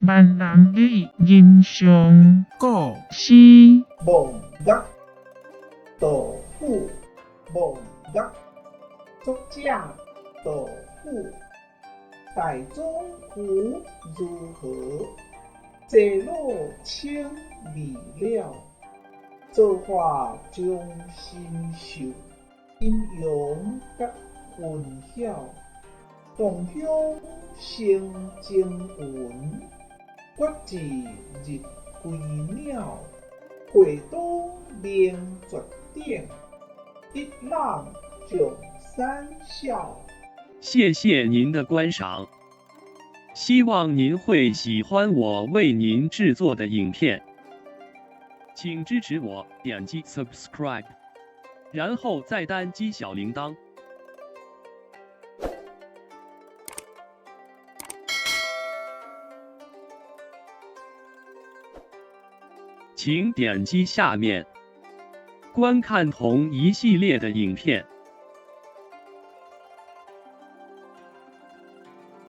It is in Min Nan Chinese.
閩南語吟誦古詩。望月杜甫，望月，作者杜甫。大中有如何？济老清未了。造化钟神秀，阴阳各分晓。同乡生蒸云，决志日归鸟。会当凌绝顶，一览众山小。谢谢您的观赏，希望您会喜欢我为您制作的影片，请支持我点击 subscribe，然后再单击小铃铛。请点击下面观看同一系列的影片。